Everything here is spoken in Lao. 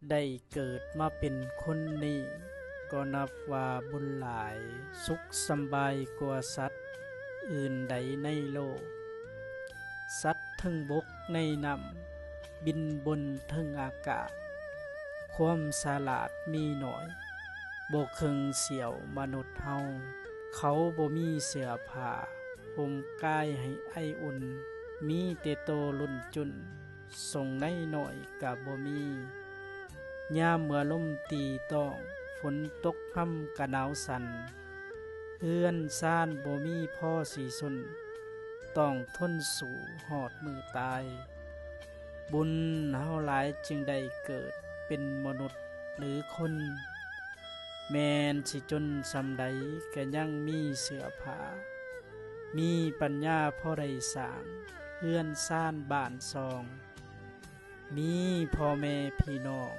ໄດ້ເກີດມາເປັນຄົນນີ້ ກໍນັບວ່າບຸນຫຼາຍ ສຸກສຳບາຍກວ່າສັດອື່ນໃດໃນໂລກ. ສັດເທິງບົກໃນນ້ຳ ບິນບົນເທິງອາກາດ ຄວາມສະຫຼາດມີໜ້ອຍ ບໍ່ເຄິ່ງສ່ຽວມະນຸດເຮົາ. ເຂົາບໍ່ມີເສື້ອຜ້າ ຫົ່ມກາຍໃຫ້ໄອອຸ່ນ ມີແຕ່ໂຕຫຼົ່ນຈຸ່ນ ສົ້ງໃນໜ້ອຍກະບໍ່ມີ. ຍາມເມື່ອລົມຕີຕ້ອງ ຝົນຕົກຮຳກະໜາວສັ່ນ ເຮືອນຊານບໍ່ມີພໍສີຊົນ ຕ້ອງທົນສູ້ຮອດມື້ຕາຍ. ບຸນເຮົາຫຼາຍຈຶ່ງໄດ້ເກີດເປັນມະນຸດຫຼືຄົນ ແມ່ນຊິຈົນສ່ຳໃດກະຍັງມີເສື້ອຜ້າ ມີປັນຍາພໍໄດ້ສ້າງເຮືອນຊານບ້ານຊ່ອງ ມີພໍ່ແມ່ພີ່ນ້ອງ